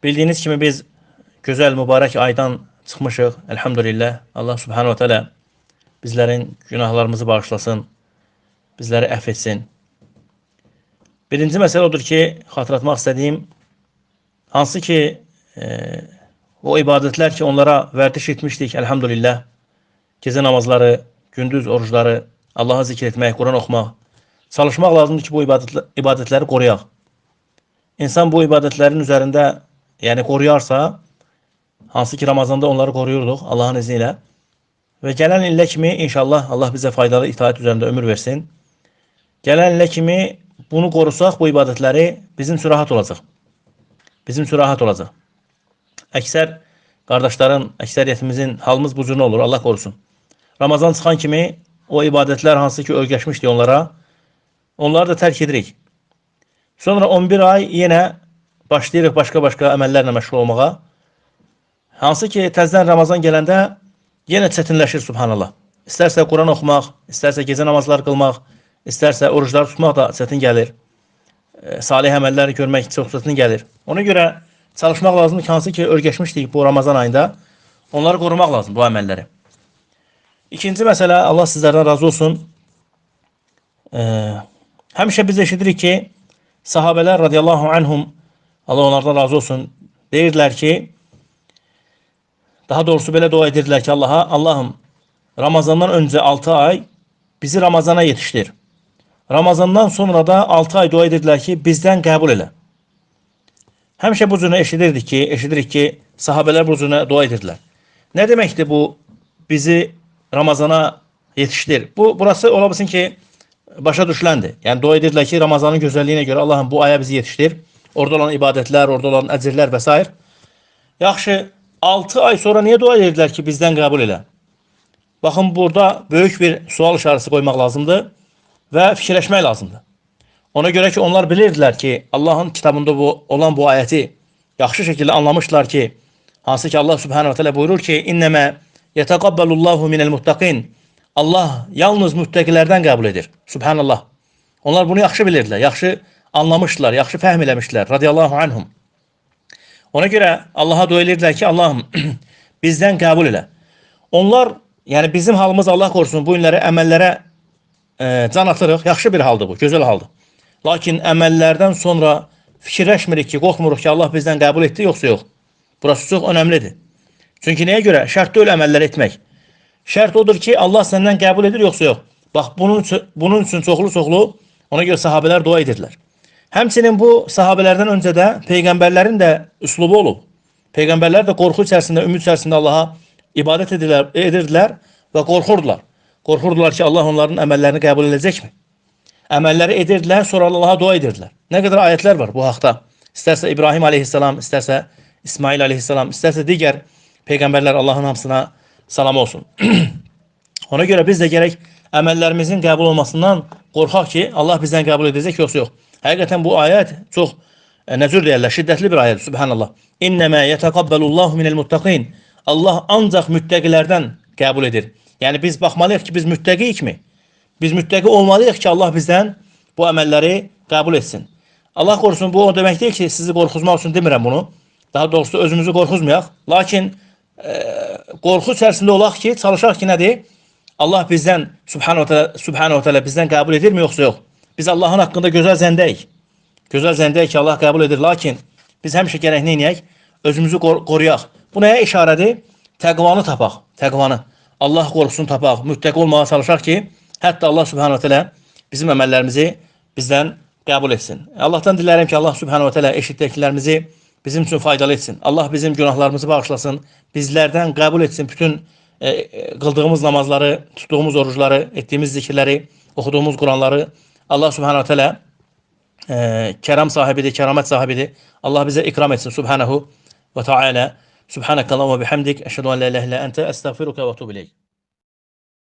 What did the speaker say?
Bildiyiniz kimi biz gözəl, mübarək aydan çıxmışıq. Elhamdülillah. Allah Subhanahu ve Teala bizlərin günahlarımızı bağışlasın, bizləri əfv etsin. Birinci məsələ odur ki, xatırlatmaq istədiyim, hansı ki o ibadətlər ki, onlara vərdiş etmişdik, elhamdülillah, gecə namazları, gündüz orucları, Allahı zikr etmək, Quran oxumaq, çalışmaq lazımdır ki, bu ibadətləri qoruyaq. İnsan bu ibadətlərin üzərində, yəni qoruyarsa, hansı ki Ramazanda onları qoruyurduq Allahın izni ilə və gələn illə kimi inşallah Allah bizə faydalı itaət üzərində ömür versin. Gələn illə kimi bunu qorusaq, bu ibadətləri bizim üçün rahat olacaq. Bizim üçün rahat olacaq. Əksər qardaşların, əksəriyyətimizin halımız bu cür olur, Allah qorusun. Ramazan çıxan kimi o ibadətlər hansı ki öyrəşmişdik onlara, onları da tərk edirik. Sonra 11 ay yenə başlayırıq başqa-başqa əməllərlə məşğul olmağa. Hansı ki təzədən Ramazan gələndə yenə çətinləşir subhanallah. İstərsə Quran oxumaq, istərsə gecə namazları qılmaq, istərsə orucları tutmaq da çətin gəlir. Salih əməlləri görmək çox çətin gəlir. Ona görə çalışmaq lazımdır ki, hansı ki öyrəşmişdik bu Ramazan ayında, onları qorumaq lazım bu əməlləri. İkinci məsələ, Allah sizlərdən razı olsun. Həmişə biz eşidirik ki, sahabələr radiyallahu anhum, Allah onlardan razı olsun, deyirdilər ki, daha doğrusu belə dua edirdilər ki, Allaha, Allahım, Ramazandan öncə 6 ay bizi Ramazana yetişdir. Ramazandan sonra da 6 ay dua edirdilər ki, bizdən qəbul elə. Həmişə bu cürə eşidirik ki, sahabələr bu cürə dua edirdilər. Nə deməkdir bu bizi Ramazana yetişdir? Burası ola bilsin ki, başa düşüləndir. Yəni dua edirdilər ki, Ramazanın gözəlliyinə görə Allahım bu aya bizi yetişdir. Orada olan ibadətlər, orada olan əcirlər və s. Yaxşı, 6 ay sonra niyə dua edirdilər ki, bizdən qəbul elə? Baxın, burada böyük bir sual işarəsi qoymaq lazımdır və fikirləşmək lazımdır. Ona görə ki, onlar bilirdilər ki, Allahın kitabında olan bu ayəti yaxşı şəkildə anlamışlar ki, hansı ki Allah Subhanahu ve Teala buyurur ki, İnnəmə yetəqabbəlullahu minəl muttaqin. Allah yalnız müttəqilərdən qəbul edir. Subhanallah. Onlar bunu yaxşı bilirdilər, yaxşı anlamışdılar, yaxşı fəhm eləmişdilər. Radiyallahu anhum. Ona görə Allaha dua edirdilər ki, Allahım bizdən qəbul elə. Onlar, yəni bizim halımız Allah qorusun, bu günləri əməllərə can atırıq. Yaxşı bir haldır bu, gözəl haldır. Lakin əməllərdən sonra fikirləşmirik ki, qorxmuruq ki, Allah bizdən qəbul etdi, yoxsa yox. Burası çox önəmlidir. Çünki nəyə görə? Şərt deyil əməllər etmək. Şərt odur ki, Allah səndən qəbul edir, yoxsa yox. Bax, bunun üçün çoxlu-çoxlu ona görə sahabələr dua edirdilər. Həmçinin bu sahabələrdən öncə də peyğəmbərlərin də üslubu olub. Peyğəmbərlər də qorxu içərisində, ümid içərisində Allaha ibadət edirdilər və qorxurdular. Qorxurdular ki, Allah onların əməllərini qəbul edəcəkmi? Əməlləri edirdilər, sonra Allaha dua edirdilər. Nə qədər ayətlər var bu haqda. İstərsə İbrahim aleyhissalam, istərsə İsmail aleyhissalam, istərsə digər peyğəmbərlər, Allahın hamısına salam olsun. Ona görə biz də gərək əməllərimizin qəbul olmasından qorxaq ki, Allah bizdən qəbul edəcək, yoxsa yox. Həqiqətən bu ayət çox, nə cür deyərlər, şiddətli bir ayət, subhanallah. İnnəmə yetəqabbəlullahu minəl muttaqin. Allah ancaq müttəqilərdən qəbul edir. Yəni biz baxmalıyıq ki, biz müttəqiyik mi? Biz müttəqi olmalıyıq ki, Allah bizdən bu əməlləri qəbul etsin. Allah qorusun, bu o demək deyil ki, sizi qorxuzmaq üçün demirəm bunu. Daha doğrusu özümüzü qorxuzmayaq. Lakin qorxu içərisində olaq ki, çalışaq ki, nədir? Allah bizdən, Subhanahu Teala bizdən qəbul edirmi, yoxsa yox? Biz Allahın haqqında gözəl zəndəyik. Gözəl zəndəyik ki, Allah qəbul edir. Lakin biz həmişə gərək nə eləyək? Özümüzü qoruyaq. Bu nəyə işarədir? Təqvanı tapaq. Təqvanı. Allah qorxusunu tapaq. Müttəqi olmağa çalışaq ki, hətta Allah Subhanahu Teala bizim əməllərimizi bizdən qəbul etsin. Allahdan dilərəm ki, Allah Subhanahu Teala eşitdiklərimizi bizim üçün faydalı etsin. Allah bizim günahlarımızı bağışlasın. Bizlərdən qəbul etsin bütün qıldığımız namazları, tutduğumuz orucları, etdiyimiz zikirləri, oxuduğumuz Quranları. Allah Subhanahu Teala kərəm sahibidir, kəramət sahibidir. Allah bizə ikram etsin. Subhanahu və Teala. Subhanakallahumma bihamdik. Əşhədu en la ilahe illa ente. Estağfiruka və etûbü ileyk.